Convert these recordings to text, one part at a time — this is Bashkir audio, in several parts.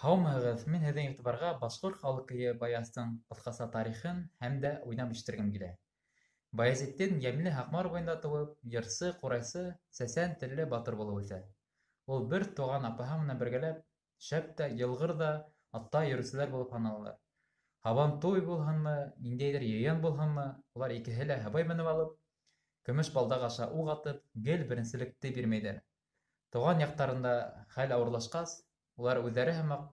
Һаумыһығыҙ! Мин һеҙҙең иғтибарға башҡорт халыҡ көйө Баястың ҡыҫҡаса тарихын һәм дә уйнап ишетергем килә. Баязитдин йәмле Һаҡмар буйында тыуып, йырсы, ҡурайсы, сәсән телле батыр булып үҫә. Ул бер туған апаһы менән бергәләп шәп тә, йылғыр ҙа атта йөрөүселәр булып һаналалар. Һабантуй булһынмы, ниндәйҙер йыйын булһынмы, улар икеһе лә һыбай менеп алып, көмөш балдаҡ аша уҡ атып, гел беренселекте бирмәйҙәр. Тыуған яҡтарында хәл ауырлашҡас, улар үҙҙәре һымаҡ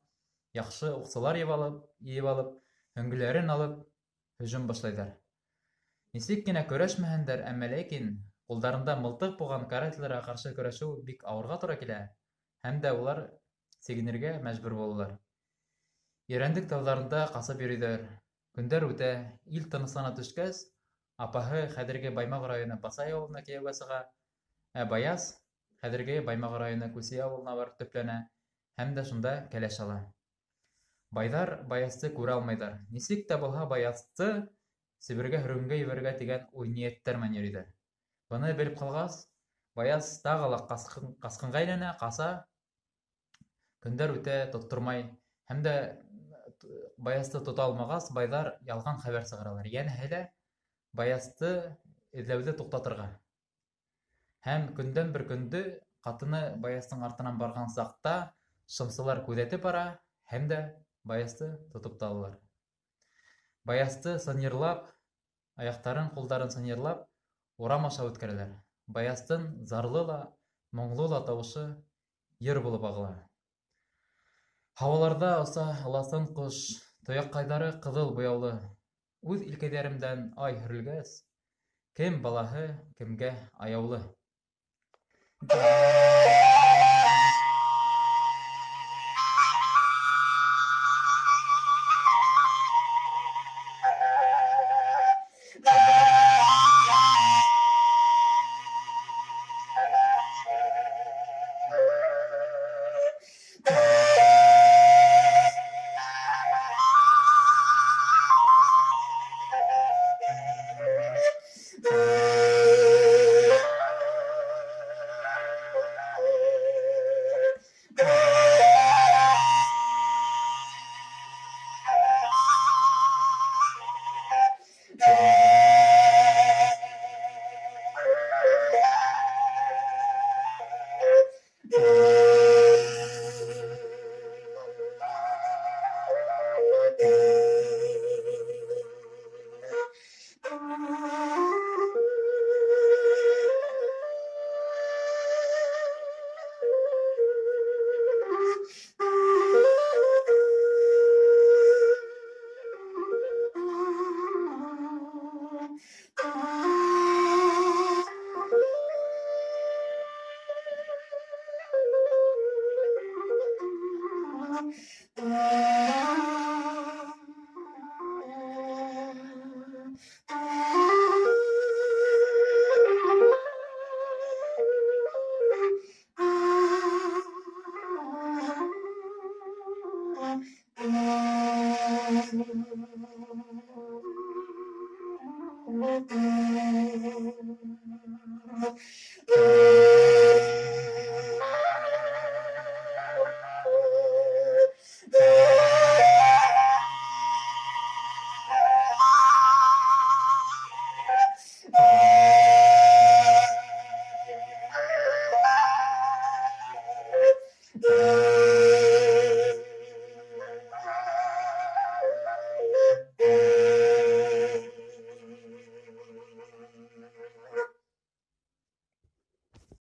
яҡшы уҡсылар йыйып алып, һөңгөләрен алып, һөжүм башлайҙар. Нисек кенә көрәшмәһендәр, әммә ләкин ҡулдарында мылтыҡ булған карателдәргә ҡаршы көрәшеү бик ауырға тура килә, һәм дә улар сигенергә мәжбүр булалар. Ирәндек тауҙарында ҡасып йөрөйҙәр. Көндәр үтә, ил тыныслана төшкәс, апаһы хәҙерге Баймаҡ районы Басай ауылына кейәүгә сыға, ә Баяс хәҙерге Баймаҡ районы Күсей ауылына барып төпләнә һәм дә шунда кәләш ала. Байҙар Баясты күрә алмайҙар. Нисек тә булһа Баясты Себергә һөргөнгә ебәрергә тигән уй-ниәттәр менән йөрөйҙәр. Быны белеп ҡалғас, Баяс тағы ла ҡасҡынға әйләнә, ҡаса. Көндәр үтә, тоттормай. Һәм дә Баясты тота алмағас, байҙар ялған хәбәр сығаралар. Йәнәһе лә Баясты эҙләүҙе туҡтатырға. Һәм көндән бер көндө ҡатыны Баястың артынан барған саҡта шымсылар күҙәтеп бара һәм дә Баясты тотоп та алалар. Баясты сынйырлап, аяҡтарын, ҡулдарын сынйырлап, урам аша үткәрәләр. Баястың зарлы ла, моңло ла тауышы йыр булып ағыла. Һауаларҙа оса ыласын ҡош, тояҡҡайҙары ҡыҙыл буяулы. Үҙ илкәйҙәремдән ай һөрөлгәс, кем балаһы кемгә аяулы?